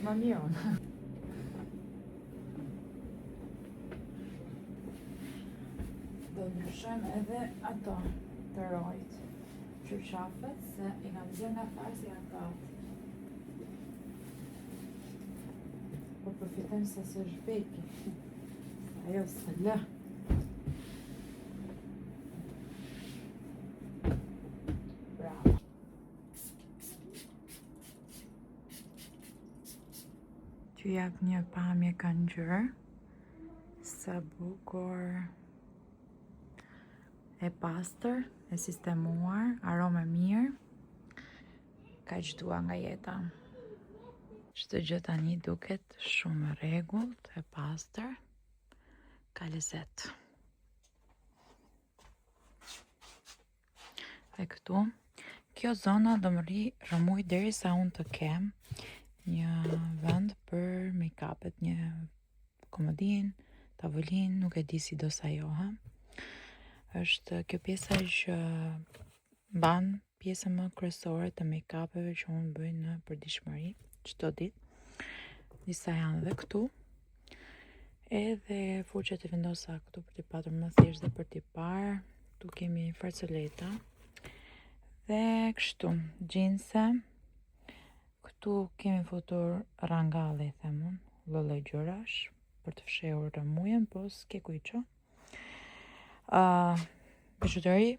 Më mirë unë. Do ndryshojmë edhe ato të rojt çarshafet se i kam nxjerrë nga farsi janë gati. Po përfitojmë se s'është Beki. Se ajo s'të lë. Bravo. T'ju jap një pamje ka ngjyrë. Sa bukur. E pastër, e sistemuar, aromë e mirë. Kaq dua nga jeta. Çdo gjë tani duket shumë e rregullt, e pastër. Ka lezet. Dhe këtu, kjo zona do më rri rrëmujë derisa unë të kem një vend për make-upet, një komodin, tavolinë, nuk e di si do sajohem. Është kjo pjesa që mban pjesën më kryesore të make-upeve që unë bëj në përditshmëri çdo ditë. Disa janë dhe këtu. Edhe furçat i vendosa këtu për t'i patur më thjesht dhe për t'i parë. Këtu kemi farcoleta. Dhe kështu, xhinse. Këtu kemi futur rrangalli, them unë, lloj-lloj gjërash për të fshehur rrëmujën, po s'ke ku i çon. Uh, bizhuteri,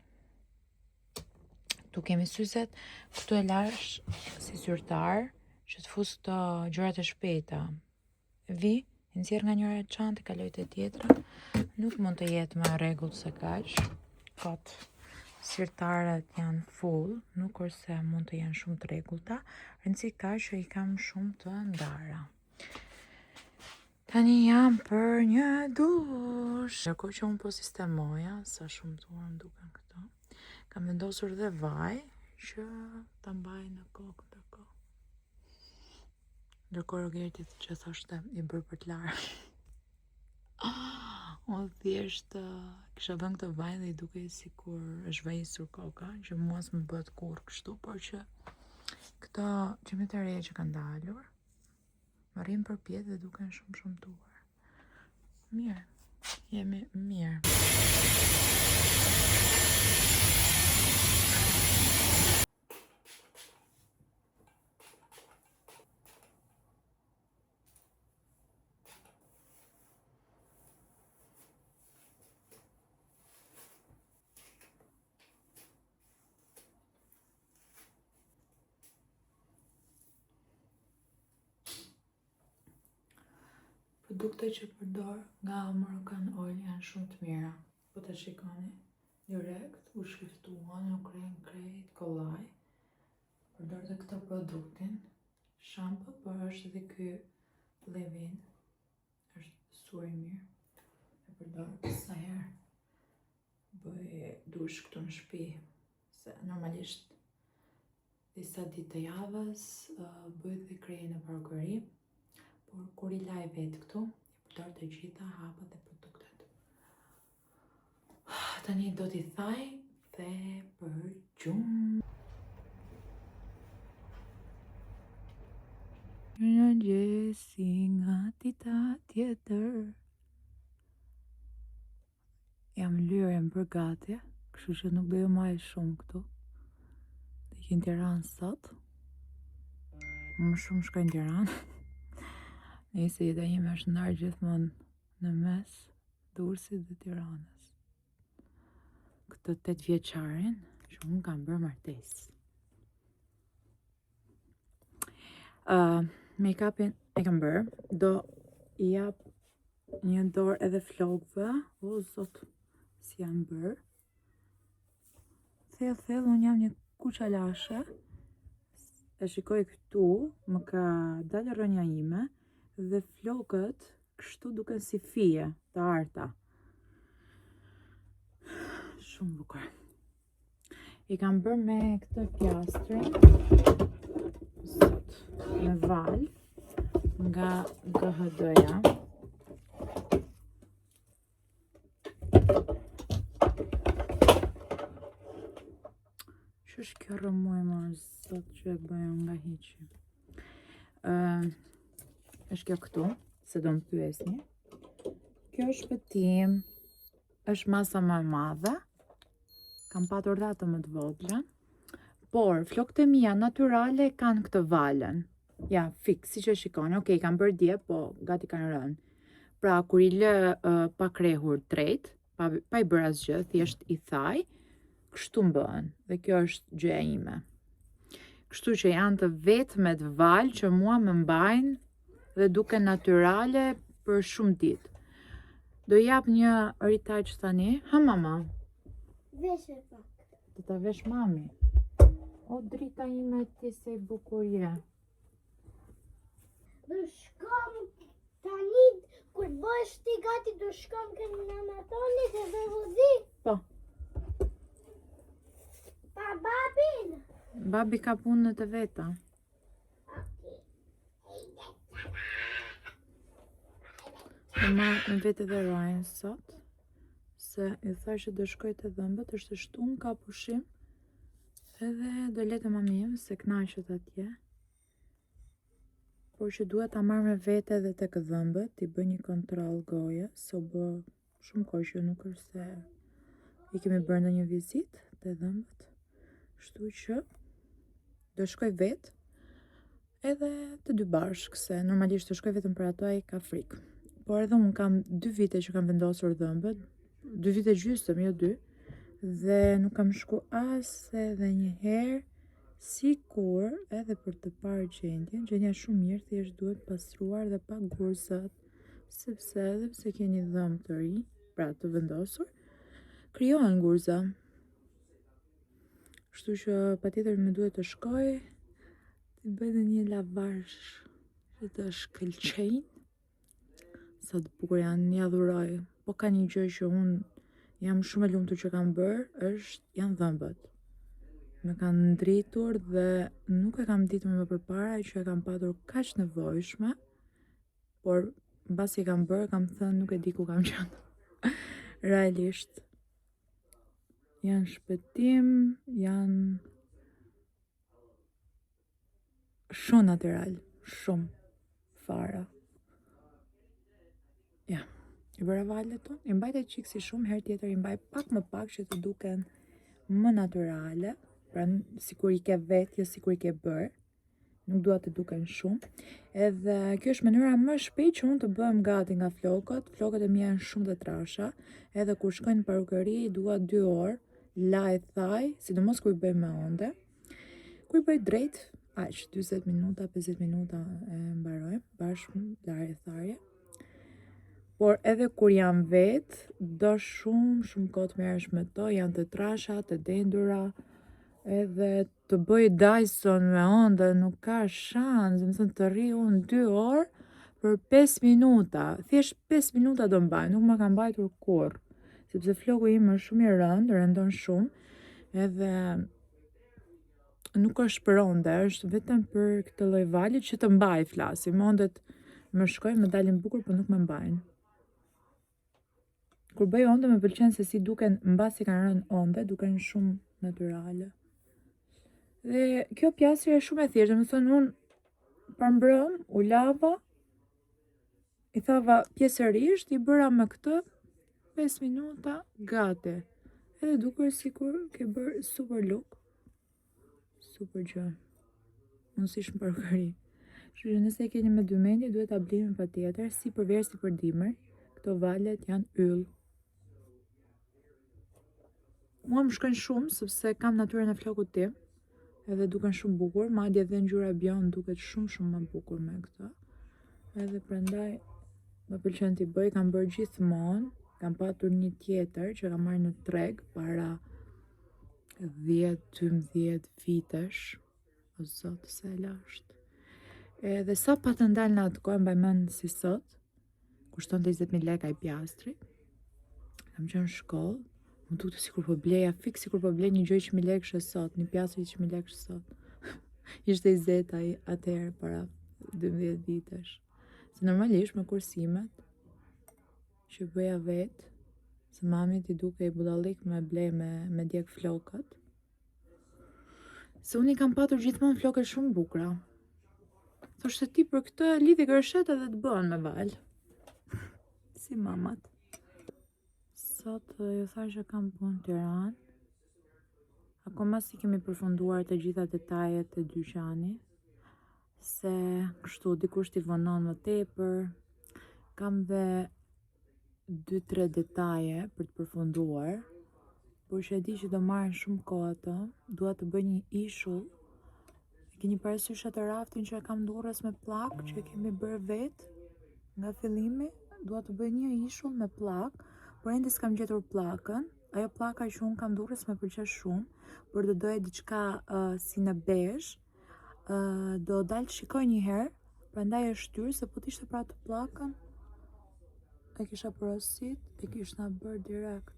Këtu kemi syzet, këtu e lash si sirtar, që të fus këto gjërat e shpejta. Vi, i nxjerr nga njëra çantë, kaloj te tjetra. Nuk mund të jetë më rregull se kaq. Kot sirtarët janë full, nuk është se mund të jenë shumë të rregullta. Rëndësi ka që i kam shumë të ndara. Tani jam për një dush. Ndërkohë që unë po sistemoja, sa shumë duar më duken këto, kam vendosur dhe vaj që ta mbaj në kokë ndërkohë. Ndërkohë Rogerti që thoshte i bërë për të larë. Unë thjesht kisha vënë këtë vaj dhe i dukej sikur është vajisur koka, që mua s'më bëhet kurrë kështu, por që këto qime të reja që kanë dalur, Më rrinë përpjetë dhe duken shumë shëmtuar. Mirë, jemi mirë. Produktet që përdor nga Moroccan Oil janë shumë të mira. Po të shikoni, direkt u shkriftuan, u kryen krejt kollaj. Përdor dhe këtë produktin, shampo, por është edhe ky leave-in. Është super i mirë. E përdor sa herë bëj dush këtu në shtëpi, se normalisht disa ditë të javës bëj dhe krehjen në parukeri, por kur i laj vetë këtu, i përdor të gjitha hapat dhe produktet. Tani do t'i thaj dhe për gjumë. Mëngjesi nga dita tjetër. Jam lyer, jam bërë gati, kështu që nuk do ju maj shumë këtu. Do iki në Tiranë sot. Më shumë shkoj në Tiranë. Nëse jeta ime është ndarë gjithmonë në mes Durrësit dhe Tiranës. Këtë 8 vjeçarin që unë kam bërë martesë. Uh, Make-upin e kam bërë, do i jap një dorë edhe flokëve, o zot, si janë bërë. Thellë, thellë, unë jam një kuqalashe, e shikoj këtu, më ka dalë rrënja ime, dhe flokët kështu duken si fije të arta. Shumë bukur. I kam bërë me këtë pjastrin Sot me valë nga GHD-ja. Ç'është kjo rrëmujë more zot që e bëjmë nga hiqi. Uh, Është kjo këtu, se do më pyesni. Kjo është shpëtim, është masa më e madhe. Kam patur dhe atë më të voglën. Por, flokët e mia natyrale kanë këtë valën. Ja, fiks, siç e shikoni. Okej, kam bërë dje, po gati kanë rënë. Pra, kur i lë uh, pa krehur drejt, pa, pa i bërë asgjë, thjesht i thaj, kështu më bëhen. Dhe kjo është gjëja ime. Kështu që janë të vetmet valë që mua më mbajnë dhe duken natyrale për shumë ditë. Do jap një retouch tani. Ha mama. Veshe pak. Do ta vesh mami. O drita ime ti sa e bukur je. Do shkom tani kur bëhesh ti gati do shkom ke nana Toni dhe dhe vozi. Po. Pa babin. Babi ka punët e veta. Do marr me vete dhe Ryan sot, se i thashë që do shkoj te dhëmbët, është e shtunë, ka pushim, edhe do le te mami im, se kënaqet atje. Por që duhet ta marr me vete edhe tek dhëmbët, t'i bëj një kontroll goje, se u bë shumë kohë që nuk është se i kemi bërë ndonjë vizitë te dhëmbët. Kështu që do shkoj vetë edhe të dy bashkë, se normalisht të shkoj vetëm për ato ai ka frikë. Por edhe unë kam dy vite që kam vendosur dhëmbët, dy vite gjysëm, jo dy, dhe nuk kam shku as edhe një herë sikur edhe për të parë gjendjen, gjendja është shumë mirë, thjesht duhet pastruar dhe pak gurzat, sepse edhe pse keni dhëmbë të ri, pra të vendosur, krijohen gurza. Kështu që patjetër më duhet të shkoj, të bëj dhe një lavazh që të shkëlqejnë. Sa të bukur janë, i adhuroj. Po ka një gjë që unë jam shumë e lumtur që kam bërë, është janë dhëmbët. Më kanë ndritur dhe nuk e kam ditur më përpara që e kam patur kaq nevojshme, por mbasi e kam bërë, kam thënë nuk e di ku kam qenë. Realisht janë shpëtim, janë Shumë natyral, shumë fara. Ja, i bëra valët unë, i mbajta çik si shumë, herë tjetër i mbaj pak më pak që të duken më natyrale, pra sikur i ke vetë, jo sikur i ke bërë. Nuk dua të duken shumë. Edhe kjo është mënyra më shpejt që unë të bëhem gati nga flokët. Flokët e mia janë shumë të trasha. Edhe kur shkoj në parukeri, dua 2 orë, laj thaj, sidomos kur i bëj me onde. Kur i bëj drejt, aq 40 minuta, 50 minuta e mbarojmë, bashkë larje tharje. Por edhe kur jam vetë, do shumë, shumë kohë të merresh me to, janë të trasha, të dendura, edhe të bëj Dyson me onde, nuk ka shans, domethënë të rri unë 2 orë për 5 minuta, thjesht 5 minuta do mbaj, nuk më ka mbajtur kurrë, sepse floku im është shumë i rëndë, rëndon shumë, edhe nuk është për onde, është vetëm për këtë lloj vale që të mbaj flasim. Ondet më shkojnë, më dalin bukur, por nuk më mbajnë. Kur bëj onde më pëlqen se si duken mbasi kanë rënë onde, duken shumë natyrale. Dhe kjo pjastri është shumë e thjeshtë, domethënë unë parmbrëm u lava, I thava pjesërisht, i bëra me këtë 5 minuta gati. Edhe duket sikur ke bërë super look. Super gjë. Unë si shumë parukeri. Kështu që nëse e keni me dy mendje, duhet ta blini patjetër, si për verë, si për dimër. Këto valet janë yll. Mua më shkojnë shumë sepse kam natyrën e flokut tim edhe duken shumë bukur, madje edhe ngjyra bjond duket shumë shumë më bukur me këtë. Edhe prandaj më pëlqen t'i bëj, kam bërë gjithmonë, kam patur një tjetër që kam marrë në treg para 10-12 vitesh. O zot, sa e lashtë. Edhe sa patën dalë në atë kohë, mbaj mend si sot, kushtonte 20.000 lekë ai pjastri. Kam qenë në shkollë, m'u dukte sikur po bleja, fiks sikur po blej një gjë 100.000 lekëshe sot, një pjastër 100.000 lekëshe sot. Ishte i zeta ai atëherë para 12 vitesh. Se normalisht me kursimet që bëja vetë, se mamit i dukej budallik me ble me, me djeg flokët. Se unë i kam patur gjithmonë flokët shumë bukura. Thoshte ti për këtë lidhi gërshet edhe të bën me valë. Si mamat. Sot ju thashë që kam punë në Tiranë. Akoma s'i kemi përfunduar të gjitha detajet e dyqanit. Se kështu dikush t'i vonon më tepër. Kam dhe 2-3 detaje për të përfunduar. Por që e di që do marrin shumë kohë ato. Dua të bëj një ishull. E keni parasysh atë raftin që e kam Durrës me pllakë që e kemi bërë vetë nga fillimi? Dua të bëj një ishull me pllakë, por ende s'kam gjetur pllakën. Ajo pllaka që unë kam Durrës më pëlqen shumë, por do doja diçka uh, si në bezh. Uh, do dal të shikoj një herë, prandaj e shtyrë se po të ishte për atë pllakën e kisha porosit, e kisha bërë direkt.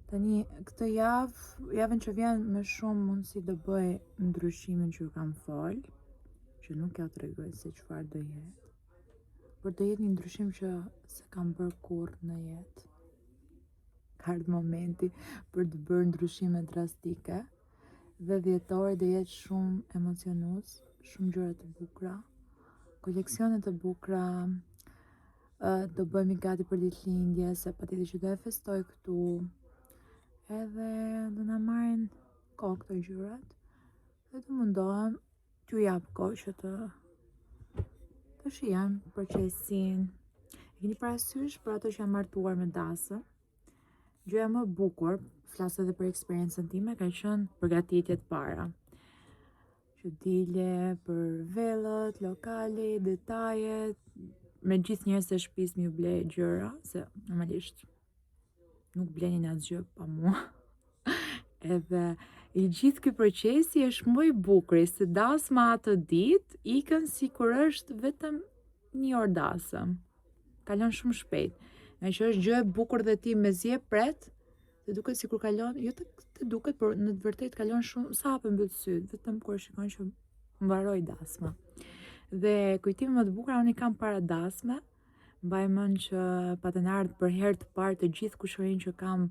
Tani, këtë javë, javën që vjen me shumë mundësi do bëj ndryshimin që ju kam fol, që nuk jua tregoj se çfarë do jetë. Por do jetë një ndryshim që s'e kam bërë kurrë në jetë. Ka ardhur momenti për të bërë ndryshime drastike. Dhe dhjetori do jetë shumë emocionues, shumë gjëra të bukura, koleksione të bukura, do bëhemi gati për ditëlindje, se patjetër që do e festoj këtu, edhe do na marrin kohë këto gjërat, dhe do mundohem t'ju jap kohë që të të shijojmë procesin. E keni parasysh për ato që janë martuar me dasëm, gjëja më e bukur, flas edhe për eksperiencën time, ka qenë përgatitjet para. Që dile për vellët, lokali, detajet, me gjithë njerëzit e shtëpisë me ju ble gjëra, se normalisht nuk blenin asgjë pa mua. Edhe i gjithë ky procesi është më i bukuri, se dasma atë ditë ikën sikur është vetëm një orë dasëm. Kalon shumë shpejt. Ngaqë është gjë e bukur dhe ti mezi e pret, të duket sikur kalon, jo të, të duket, por në të vërtetë kalon shumë, sa hap e mbyll sytë, vetëm kur shikon që mbaroi dasma. Dhe kujtime më të bukura unë i kam para dasme, mbaj mend që patën ardhur për herë të parë të gjithë kushërinjtë që kam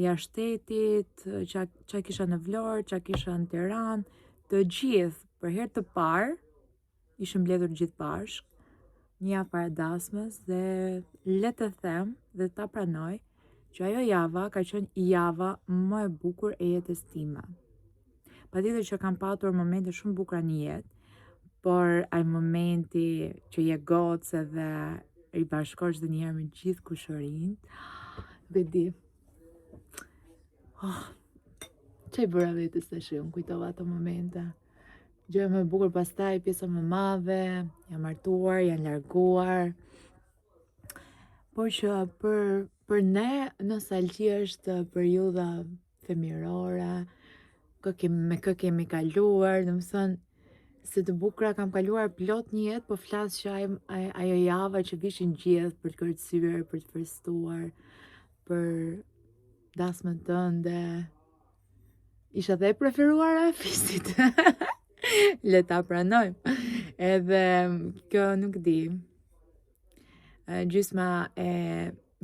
jashtë shtetit, ça, ça kisha në Vlorë, ça kisha në Tiranë, të gjithë për herë të parë ishim mbledhur gjithë bashkë, një javë para dasmës dhe le të them dhe ta pranoj që ajo java ka qenë java më e bukur e jetës time. Patjetër që kam patur momente shumë bukura në jetë, por ai momenti që je gocë edhe ribashkohesh dhe njëherë me gjithë kushërinjtë, nuk e di. Oh, ça i bëra vetes tash, unë kujtova ato momente. Gjëja më e bukur pastaj, pjesa më e madhe, janë martuar, janë larguar. Por që për, për ne, nostalgji është periudha fëmijërore, kë kemi, me kë kemi kaluar, domethënë, se të bukura kam kaluar plot në jetë, po flas që aj, aj, ajo java që vishin gjithë për të kërcyer, për të festuar, për dasmën tënde, Isha dhe e preferuara e fisit. Le ta pranojmë. Edhe kjo nuk di. Gjysma e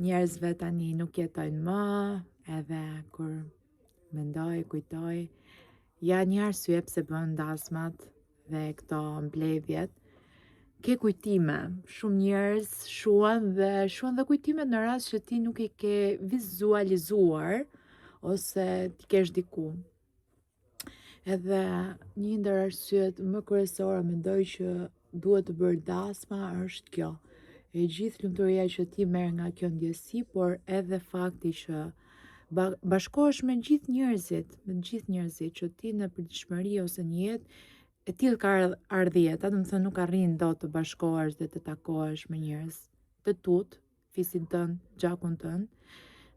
njerëzve tani nuk jetojnë më, edhe kur mendoj, kujtoj, ja një arsye pse bën dasmat dhe këto mbledhjet. Ke kujtime, shumë njerëz shuan dhe shuan dhe kujtimet në rast që ti nuk i ke vizualizuar ose t'i kesh diku. Edhe një ndër arsyet më kryesore mendoj që duhet të bërë dasma është kjo. E gjithë lumturia që ti merr nga kjo ndjesi, por edhe fakti që bashkohesh me gjithë njerëzit, me gjithë njerëzit që ti në përditshmëri ose në jetë e tillë ka ardhë jeta, domethënë nuk arrin dot të bashkohesh dhe të takohesh me njerëz të tutë, fisin tënd, gjakun tënd.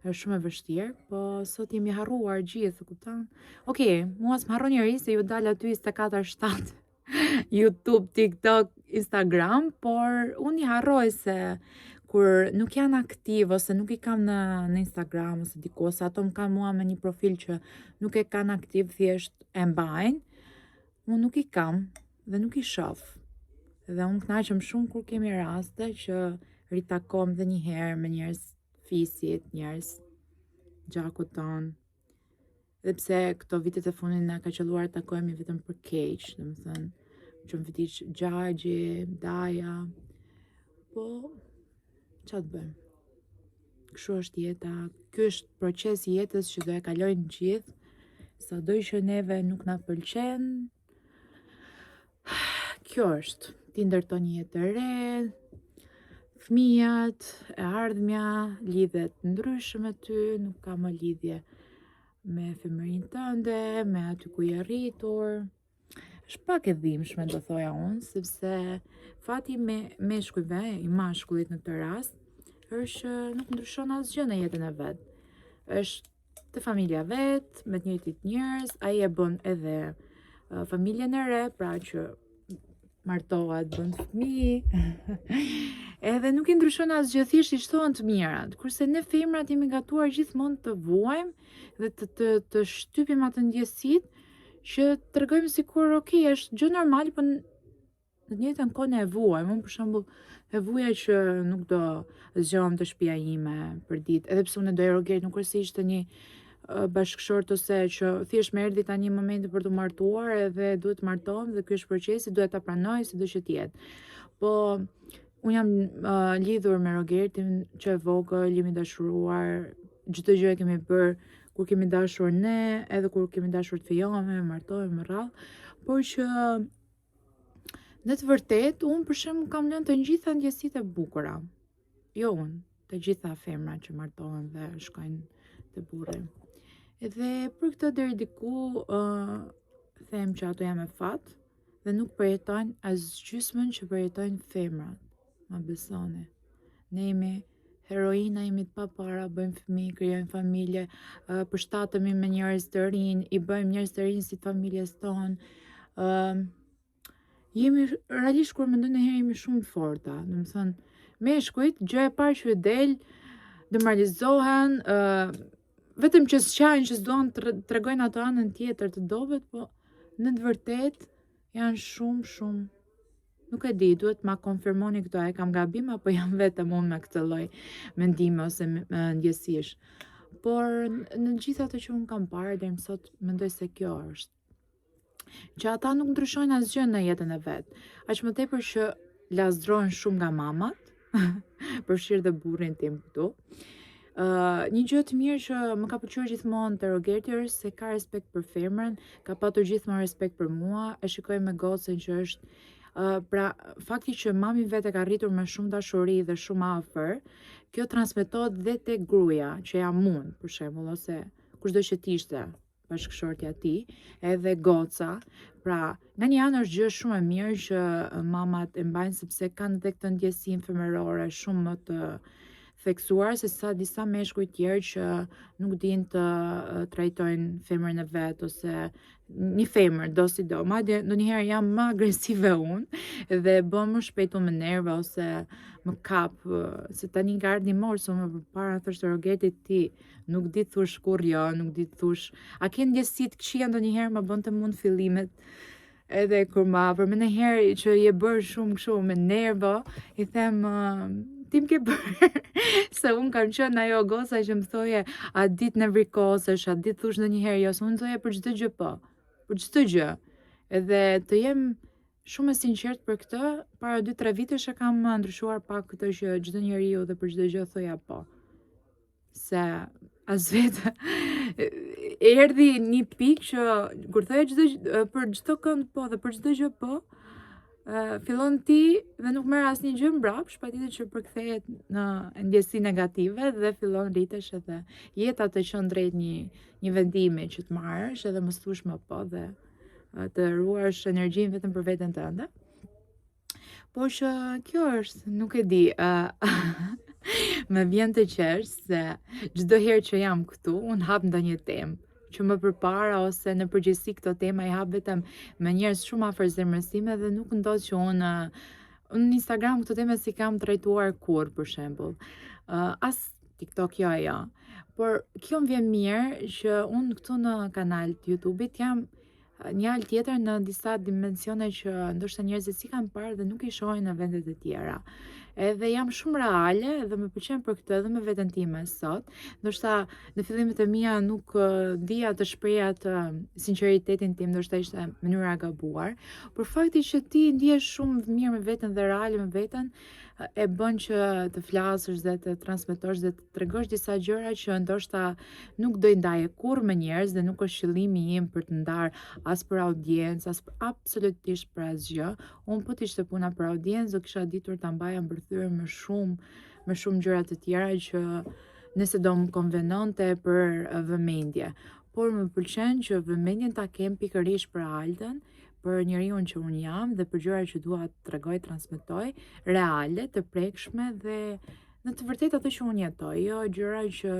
Është shumë e vështirë, po sot jemi harruar gjithë, kupton? Okej, okay, mua s'më harron njeri se ju dal aty 24/7. YouTube, TikTok, Instagram, por unë i harroj se kur nuk janë aktiv ose nuk i kam në në Instagram ose diku ose ato më kanë mua me një profil që nuk e kanë aktiv, thjesht e mbajnë. Unë nuk i kam dhe nuk i shoh. Dhe unë kënaqem shumë kur kemi raste që ritakohem dhe një herë me njerëz fisit, njerëz gjakut tonë. Edhe pse këto vitet e fundit na ka qëlluar të takohemi vetëm për keq, domethënë, që më vdiq xhaxhi, daja, po, ça të bëjmë? Kështu është jeta, ky është procesi i jetës që do e kalojnë gjithë, sado që neve nuk na pëlqen, kjo është, ti ndërton një jetë të re, fëmijët, e ardhmja, lidhet ndryshe me ty, nuk ka më lidhje me fëmijërinë tënde, me aty ku je rritur. Është pak e dhimbshme do thoja unë, sepse fati me meshkujve, i mashkullit në këtë rast, është që nuk ndryshon asgjë në jetën e vet. Është te familja vet, me të njëjtit njerëz, ai e bën edhe familjen e re, pra që martohet, bën fëmijë. edhe nuk i ndryshon asgjë, thjesht i shtohen të mirat. Kurse ne femrat jemi gatuar gjithmonë të vuajmë dhe të të, të shtypim atë ndjesitë që tregojmë sikur ok, është gjë normale, po në të njëjtën kohë ne e vuajmë. Unë për shembull e vuja që nuk do zgjohem te shtëpia ime për ditë, edhe pse unë e doja Rogertin, nuk është se ishte një bashkëshort ose që thjesht më erdhi tani momenti për t'u martuar edhe duhet të martohem dhe ky është procesi, duhet ta pranoj sido që të jetë. Po unë jam uh, lidhur me Rogertin që e vogël, jemi dashuruar, çdo gjë e kemi bërë kur kemi dashur ne, edhe kur kemi dashur të fejohemi, martohemi me radhë, por që në të vërtetë unë për shembull kam lënë të gjitha ndjesitë e bukura. Jo unë, të gjitha femrat që martohen dhe shkojnë te burri. Edhe për këtë deri diku uh, them që ato janë me fat dhe nuk përjetojnë as gjysmën që përjetojnë femrat. Ma besoni. Ne jemi heroina, jemi të papara, bëjmë fëmijë, krijojmë familje, uh, përshtatemi me njerëz të rinj, i bëjmë njerëz të rinj si të familjes tonë. Uh, jemi realisht kur mendoj ndonjëherë jemi shumë të forta, domethënë meshkujt gjë e parë që del demoralizohen, ë uh, vetëm që s'qajnë që s'duan të tregojnë ato anën tjetër të dobët, po në të vërtetë janë shumë shumë nuk e di, duhet ma konfirmoni këto, a e kam gabim apo jam vetëm unë me këtë lloj mendimi ose ndjesish. Por në gjithë ato që unë kam parë deri më sot mendoj se kjo është që ata nuk ndryshojnë asgjë në jetën e vet. Aq më tepër që lazdrohen shumë nga mamat, përfshirë dhe burrin tim këtu. Uh, një gjë të mirë që më ka pëlqyer gjithmonë te Rogerti është se ka respekt për femrën, ka patur gjithmonë respekt për mua, e shikoj me gocën që është uh, pra fakti që mami vet e ka rritur me shumë dashuri dhe shumë afër, kjo transmetohet dhe te gruaja që jam unë, për shembull, ose kushdo që të ishte bashkëshortja e tij, edhe goca. Pra, nga një anë është gjë shumë e mirë që mamat e mbajnë sepse kanë dhe këtë ndjesi femërore shumë më të theksuar se sa disa meshkuj tjerë që nuk dinë të trajtojnë femrën e vet ose një femër do si do. Madje ndonjëherë jam më agresive unë dhe bëhem më shpejt unë me nerva ose më kap se tani ka ardhur një moshë se më përpara thoshte Rogerti ti Nuk di të thush kurrë jo, nuk di të thush. A ke ndjesi të këqija ndonjëherë më bënte mu në fillimet. Edhe kur ma përmend ndonjëherë që je bërë shumë kështu me nerva, i them ti më ke bërë se unë kam qenë ajo goca që më thoje a di të nevrikosesh, a di të thush ndonjëherë jo, se unë thoja për çdo gjë po, për çdo gjë. Edhe të jem shumë e sinqertë për këtë, para 2-3 vitesh e kam ndryshuar pak këtë që çdo njeriu dhe për çdo gjë thoja po. se as vetë erdhi një pikë që kur thoja çdo për çdo kënd po dhe për çdo gjë po, fillon ti dhe nuk merr asnjë gjë mbrapsht, patjetër që përkthehet në ndjesi negative dhe fillon rritesh edhe jeta të çon drejt një një vendimi që të marrësh edhe mos thush më po dhe të ruash energjinë vetëm për veten tënde. Po që kjo është, nuk e di, uh, më vjen të qesh se çdo herë që jam këtu, unë hap ndonjë temë që më përpara ose në përgjithësi këto tema i hap vetëm me njerëz shumë afër zemrës sime dhe nuk ndodh që unë unë në Instagram këto tema s'i kam trajtuar kurrë për shembull. Uh, as TikTok jo e jo. Por kjo më vjen mirë që unë këtu në kanal të YouTube-it jam një Altë tjetër në disa dimensione që ndoshta njerëzit s'i kanë parë dhe nuk i shohin në vendet e tjera. Edhe jam shumë reale dhe më pëlqen për këtë edhe me veten time sot. Ndoshta në fillimet e mia nuk dija të shpreha të sinqeritetin tim, ndoshta ishte mënyra e gabuar, por fakti që ti ndihesh shumë mirë me veten dhe reale me veten e bën që të flasësh dhe të transmetosh dhe të tregosh disa gjëra që ndoshta nuk do i ndaje kurrë me njerëz dhe nuk është qëllimi im për të ndarë as për audiencë, as për absolutisht për asgjë. Unë po të ishte puna për audiencë, do kisha ditur ta mbaja mbërthyer me shumë me shumë gjëra të tjera që nëse do më konvenonte për vëmendje. Por më pëlqen që vëmendjen ta kem pikërisht për Altën, për njeriun që unë jam dhe për gjëra që dua të tregoj, transmetoj, reale, të prekshme dhe në të vërtetë ato që unë jetoj, jo gjëra që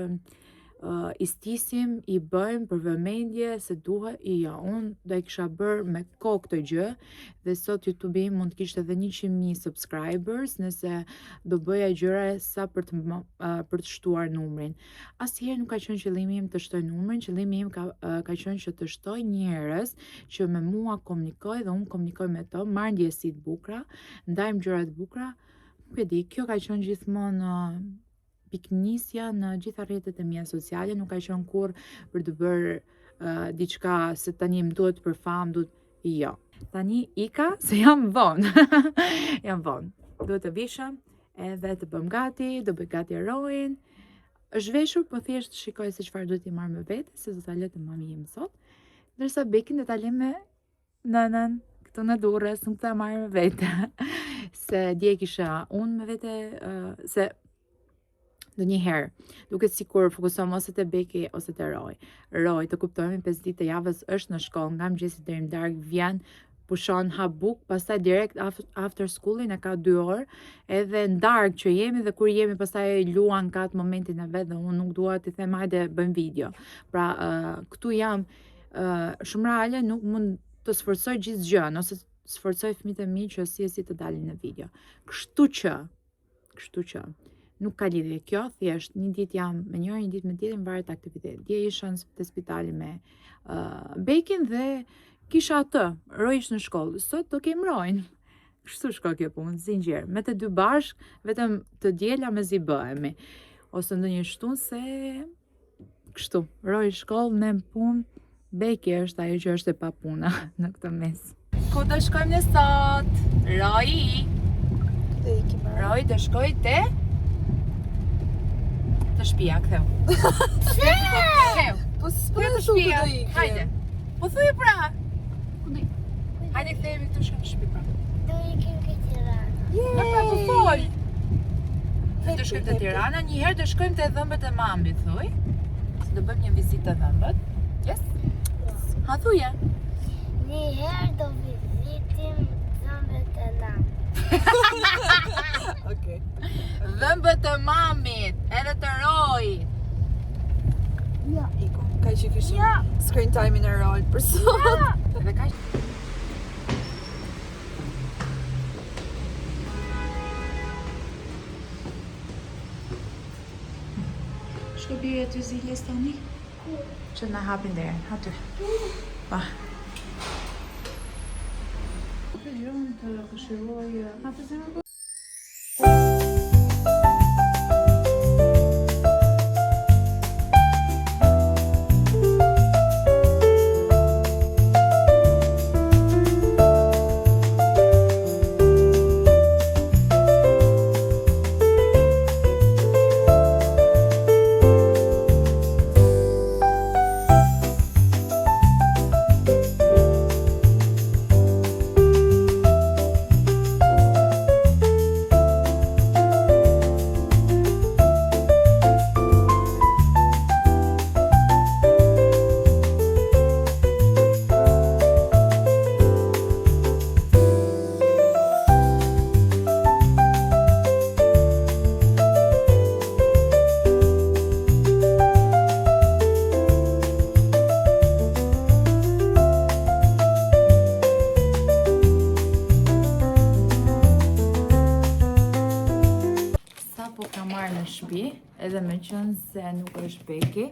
uh, i stisim, i bëjmë për vëmendje se duhet, jo, unë do e kisha bërë me kohë këtë gjë dhe sot YouTube-i im mund të kishte edhe 100.000 subscribers nëse do bëja gjëra sa për të uh, për të shtuar numrin. Asnjëherë nuk ka qenë qëllimi im të shtoj numrin, qëllimi im ka uh, ka qenë që të shtoj njerëz që me mua komunikoj dhe unë komunikoj me to, marr ndjesi të bukura, ndajmë gjëra të bukura. Nuk e di, kjo ka qenë gjithmonë uh, pikënisja në gjitha rrjetet e mia sociale, nuk ka qenë kurrë për të bërë uh, diçka se tani më duhet për famë, duhet jo. Tani ika se jam vonë. jam vonë. Duhet të vishem edhe të bëhem gati, do bëj gati Roin. Është veshur, po thjesht shikoj se çfarë duhet t'i marr me vete, se do ta lë te mami im sot. Ndërsa Bekin do ta lë me nënën këtu në Durrës, nuk ta marr me vete. se dje kisha unë me vete, uh, se ndonjëherë, duket sikur fokusohem ose te Beki ose te Roi. Roi, të kuptojmë, 5 ditë të javës është në shkollë, nga mëngjesi deri në darkë vjen, pushon, ha bukë, pastaj direkt after schoolin e ka 2 orë, edhe në darkë që jemi dhe kur jemi pastaj luan ka atë momentin e vet dhe unë nuk dua t'i them hajde bëjmë video. Pra, uh, këtu jam uh, shumë reale, nuk mund të sforcoj gjithë gjënë, ose sforcoj fëmijët e mi që si e si të dalin në video. Kështu që, kështu që, nuk ka lidhje kjo, thjesht një ditë jam me njërin, një ditë me tjetrin, varet aktivitetit. Dje isha në te spitali me uh, Bekin dhe kisha atë, Roi ishte në shkollë, sot do kem Roin. Kështu shko kjo punë, zinxhir. Me të dy bashkë, vetëm të diela mezi bëhemi. Ose ndonjë shtunë se Kështu, Roi shkollë, ne në punë, Beki është ajo që është e papuna në këtë mes. Ku do shkojmë ne sot? Roi! Do ikim. Roi do shkoj te... Te shpia, ktheu. Pse? Ktheu. Po s'po Te e thu ku shpia. do ikim. Hajde. Po thuj pra. Ku do ikim? Hajde kthehemi këtu shkojmë në shtëpi pra. Do ikim ke Tirana. Na pra po fol. Ne do shkojmë te Tirana, një herë do shkojmë te dhëmbët e mamit, thuj. Se do bëjmë një vizitë te dhëmbët. Yes? Ha thuje. Një herë do vizitim dhëmbët e mamit. Okej. Dhëmbët e mamit, edhe të Roit. Jo. Iku. Kaq që kishim Jo. screen time-in e Roit për sot. Edhe kaq Shko bjeri aty ziles tani? Që na hapin derën, aty. Pa. Këtë gjë unë të këshilloj... Hapë zemër Sapo kam ardhur në shtëpi, edhe meqenëse nuk është Beki,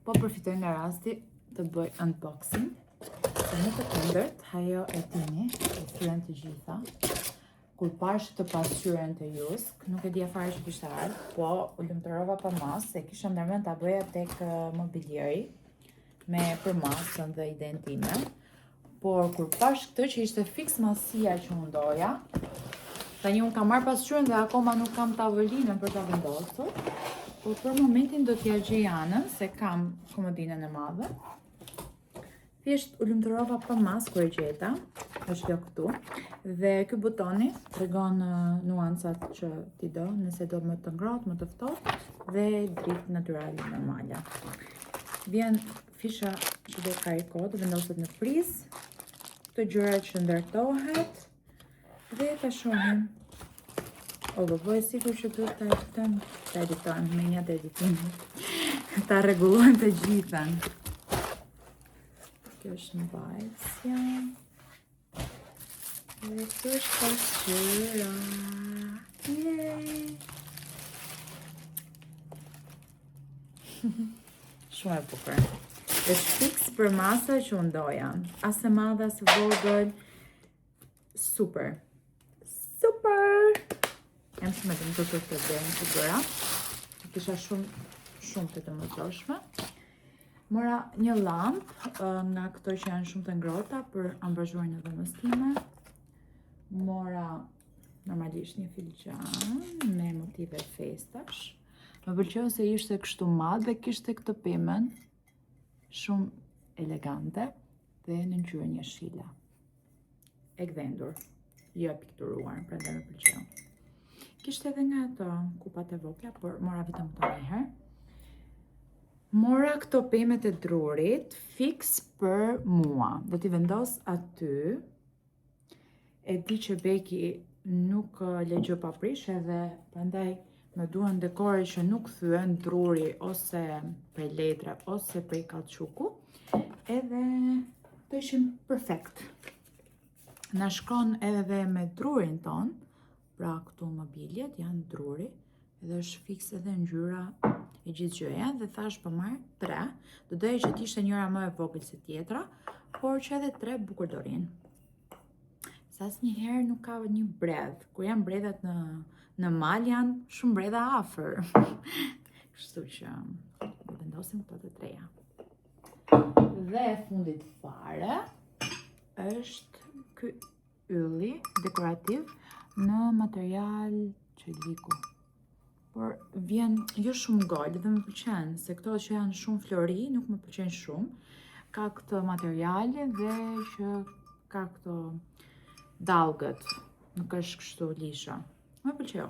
po përfitoj nga rasti të bëj unboxing. Se në të kundërt, ajo e dini, u thyen të gjitha. Kur pashë të pasqyrën te Jysk, nuk e dija fare që kishte ardhur, po u lumturova pa masë, se kisha ndërmend ta bëja tek mobilieri me përmasën dhe idenë time. Por kur pashë këtë që ishte fiks masia që unë doja, tani unë kam marrë pasqyrën dhe akoma nuk kam tavolinën për ta vendosur. Por për momentin do t'ja gjej anën, se kam komodinën e madhe. Thjesht u lumturova pa masë kur e gjeta, është kjo këtu. Dhe ky butoni tregon nuancat që ti do, nëse do më të ngrohtë, më të ftohtë dhe dritë natyrale normale. Vjen fisha që do karikohet, vendoset në prizë, këto gjëra që ndërtohet dhe ta shohim. O, do bëj sikur që duhet ta editojmë, ta editojmë me një të editimit. Ta rregullojmë të gjithën. Kjo është mbajtësja. Dhe kjo është pasqyra. Yay! Shumë e bukur. Është fiks për masa që unë doja. As e madhe, as e vogël. Super. Super! Jam shumë e lumtur për këtë blerje që bëra. E kisha shumë, shumë të domosdoshme. Mora një llampë nga këto që janë shumë të ngrohta për ambazhurin e dhomës time. Mora normalisht një filxhan me motive festash. Më pëlqeu se ishte kështu mat dhe kishte këtë pemën shumë elegante dhe në ngjyrën jeshile. E gdhendur, jo e pikturuar, prandaj më pëlqeu. Kishte edhe nga ato kupat e vogla, por mora vetëm këto një herë. Mora këto pemët e drurit fiks për mua. Do t'i vendos aty. E di që Beki nuk le gjë pa prish edhe prandaj më duhen dekore që nuk thyhen druri ose prej letre ose prej kauçuku. Edhe të ishin perfekt. Na shkon edhe me drurin ton, pra këtu mobiljet janë druri, edhe është fiks edhe ngjyra e gjithë gjëja dhe thash po marr tre. Do doja që të ishte njëra më e vogël se tjetra, por që edhe tre bukur do rrinë. Se asnjëherë nuk ka një bredh. Kur janë bredhat në në mal janë shumë bredha afër. Kështu që do vendosim këto të treja. Dhe e fundit fare është ky ylli dekorativ në material çeliku. Por vjen jo shumë gol dhe më pëlqen, se këto që janë shumë flori nuk më pëlqen shumë. Ka këtë materialin dhe që ka këto dallgët, nuk është kështu lisha. Më pëlqeu.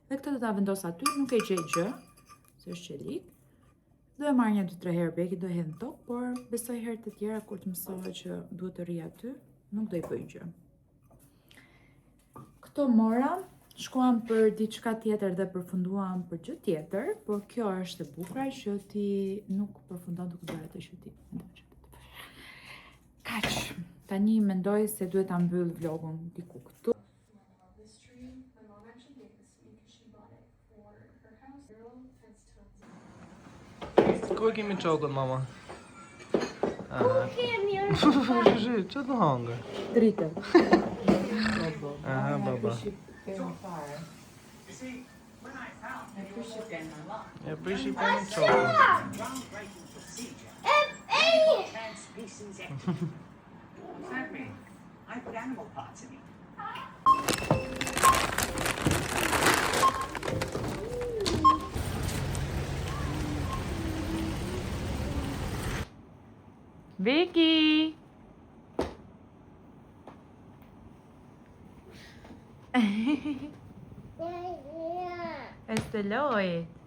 Dhe këtë do ta vendos aty, nuk e gjej gjë, se është çelik. Do e marr një 2-3 herë Beki, do e hedh në tokë, por besoj herë të tjera kur të mësohet që duhet të rri aty, nuk do i bëj gjë. Këto mora, shkuam për diçka tjetër dhe përfunduam për gjë tjetër, por kjo është e bukura që ti nuk përfundon duke bërë atë që ti mendon që të bësh. Kaq. Tani mendoj se duhet ta mbyll vlogun diku këtu. Ku e kemi çokën, mama? Ku kemi është? Që të hangër? Dritën. Aha, baba. E prishi pemën çokën. E, e, I put animal parts in it. Beki! Është lojt.